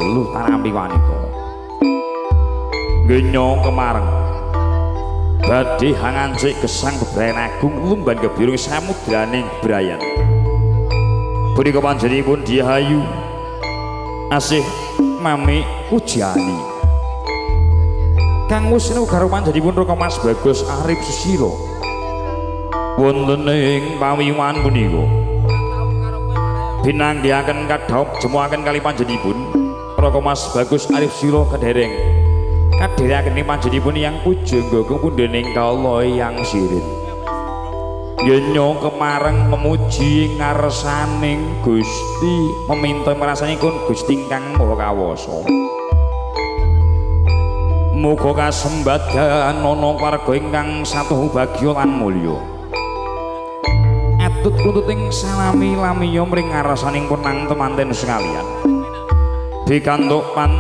teluh tanampi wanita. Genyo kemareng badhe hangancik gesang bebrayan agung lumban gebirung samudraning bebrayan. Punika panjenenganipun Diahayu asih mami Pujiani. Kang wis karo panjenenganipun Raka Mas Bagus Arif Susilo. Wonten ing pawiwan punika binanggihaken kadhaup jemuaken kali panjenenganipun Raka Mas Bagus Arif Susilo kedereng kaderekaken panjenenganipun yang pujangga pundhening kala yang sirin. Yenyo kemareng memuji ngarsaning Gusti, meminta merasanipun Gusti ingkang Maha Kawasa. Muga kasembadan ana warga ingkang satuhu bagya lan mulya. Atut kuntuting salami lamiya mring ngarsaning punang temanten sekalian. Bikantuk pan